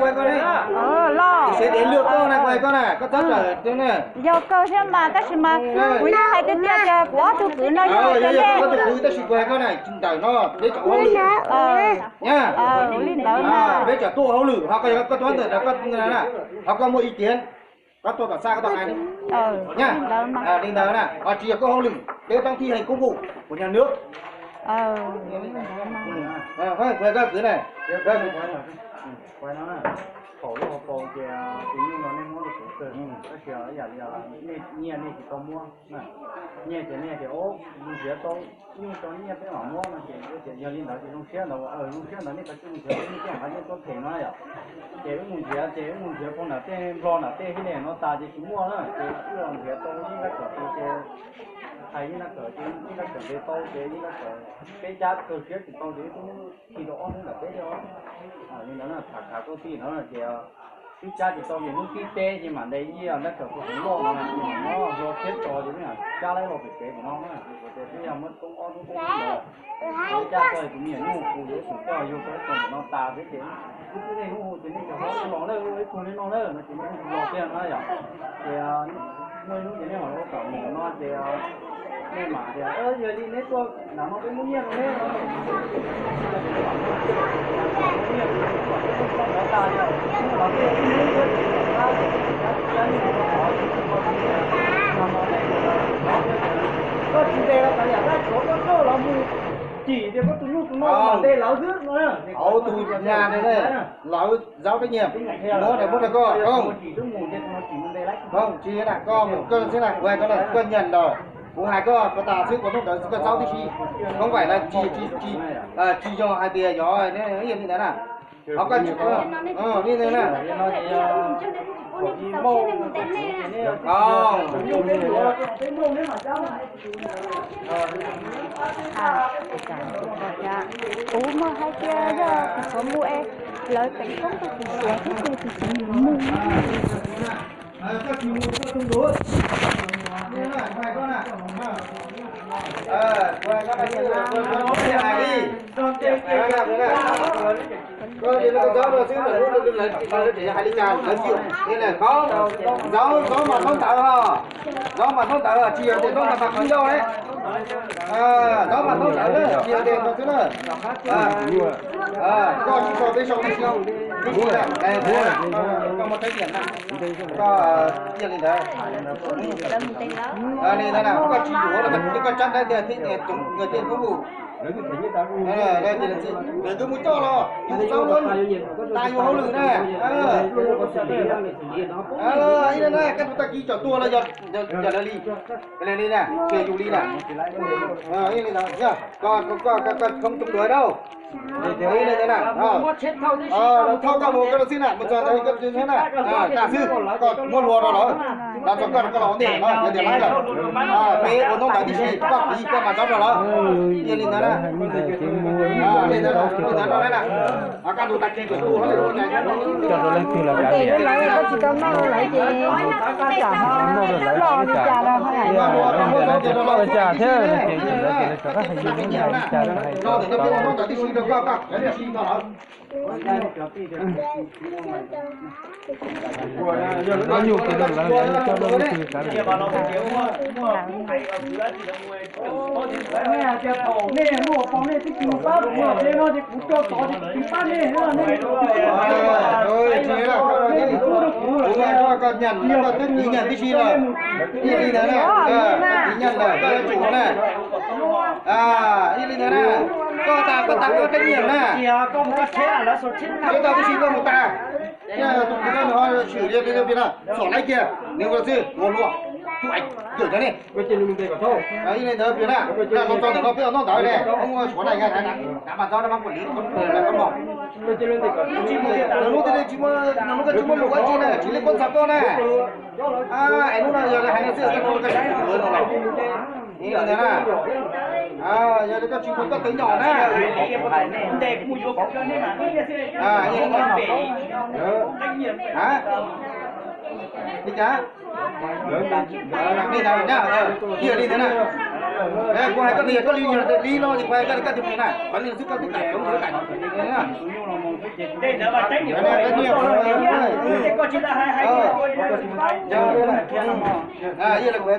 kuv hais koj ne. Los, tiam sis tias luag koj na, kuv hais koj na, koj txhob tawm na. Yog kawg thiab mas, tab sis mas kuv yeej hais tiag tiag tias kuv ob tug kwv no yog cov nej. Koj ob tug kwv, tab sis kuv hais koj na, tsis ntawm no, peb tseem ua hauj lwm. Li ntawd, peb tseem tuaj ua hauj lwm, ho koj yog koj tuaj ntawm no, koj, ho koj muaj ib tiag, koj tuaj tom xaj koj tau hais na. Li ntawd na, ho tsis yog koj hauj lwm, peb toob thib heej koob npum kuv nyag nwb. Kuv hais koj kwv na, thaum lub hauv paus ces tus nyuj no nej muab rau kuv kawg, tab sis yam li nej nyiaj nej tsis tau muab, nyiaj ces nej tias mus nrhiav tau nyuj tau nyiaj peb mam muab no ces, yog li ntawd ces zoo siab ntawd, zoo siab ntawd nej kav tsij mus nrhiav nyuj tej nqaij nej tuaj them no yom. Ces wb mus nrhiav, ces wb mus nrhiav phau nram tej nplog nram tej hib ne no tas ces tsis muaj na, ces wb los nrhiav tau Yeej Dab Kawm tus ces, hais Yeej Dab Kawm ces Yeej Dab Kawm ntes tau ces Yeej Dab Kawm, peb cab kawg siab tsis tau ces wb twb khi rau ob hnub nram teb thiab. Li ntawd na, tham khav kauj tij no ces twb cab tsis tau ces hnub thib peb ces mam ntes Yeej Dab Kawm tus hluas loj no, ces mam muab hlo thiab tso ces wb mam cab laib los pem kev ntawm no na, ces kuv tias twb yog muab toob ob hnub peb hnub ntawd, cab tau tus me nyuam nyuj hu yuav tsum coj yug rau ib tug ntawm no tas thiab ces wb twb niaj hnub hu ces nej cov hlob los lawm, ib tug li no lawm no ces nej hu los tiag no yom. Ces muaj ib hnub ces nej mam los tom ntawm no ces nej mam tias yog li neb tuaj nram no peb muab nyiaj rau neb no. Koj tsis ntes los tas yam koj tshuav koj coj los mus cim tias koj tus nyuj tus no ntes lawv xwb no. Hauv tus nyuj ne, lawv zaub peb nyiam, muab rau, muab rau koj. Tsis na, koj mus koj xwb na, kuv hais koj na, koj nyiam ntawd, kuv hais koj ko tas xwb, koj hnub ntawd koj zaub tib si, khoob vaim na, tsis, tsis, tsis yog hais tias yog li ntawd na. Ho koj tsis, li ntawd na. Kuv mas hais tias yog tus tsov mus es lawv teev koob rau tus tsov xwb ces tus tsov mus. Koj zaub no xwb, lawv tseem hais li cas lawv tsis, zaub, zaub mas zaub ntawd os, zaub mas zaub ntawd, tsis yog tias zaub ntawd mas kuv ncauj ne. Zaub mas zaub ntawd, tsis yog tias no xwb na. Koj tsis tso peb sau tib si, tib si na, koj muaj trách nhiệm na, koj cia li ntawd. Li ntawd na, koj tsis yuav los koj tsab ntawv tias thiab, người thi hành công vụ. Lawv twb mus coj los, yus tau tas yus hauj lwm na. Ib no na, koj tus tag kis tsom tuag los yog lawv li, li na, yus li na. Koj, koj, koj, koj không chống đối đâu. Thauj koj mus koj xwb na, mus txog ntawd koj na, tas xwb, koj muab hlua rau lawm, los txog koj, koj los ua ntej no yog tias lawv lawm, peb ua hnub ntawd tib si, koj kis koj mas tsob rau lawm. Li ntawd na, li ntawd, li ntawd no na, koj tus tag kis tsom tuag. Lawv tsis tau noj lawv ces tsam ho ploj li cas no. Cas thiab ces lawv rov qab hais yus li cas hais tau. Koj nyam, koj twb kis nyam tib si lawm. Ib li ntawd na, koj kis nyam lawm, koj yuav tsum na. Ib li ntawd na, koj tas, koj tas koj trách nhiệm na. Koj tau tib si koj mus tas. Tus kis no nws ho swm li pem na, xom laib kiag, nws ua xwb, ua luaj, tsuj ais kawm cov ne. Ib li ntawd pem na, los txog ntawm no peb ua noj ntawd ne, muaj suav na, mas txob na mas kuv li, koj mos. Lub tias tsis muaj, lub koj tsis muaj lus dab tsi na, tsis li koj txog koj na. Es hnub no yog hais no xwb, koj tsis muaj lus na. Ib li ntawd na, yog li koj tsis muaj koj twv nyom na. Li cas? Li ntawd na, yog li ntawd na. Kuv hais koj tias koj li, yog li no ces kuv hais koj tias koj tus na, qhov li xwb koj twb kam coob, koj kam coob. Ib li kuv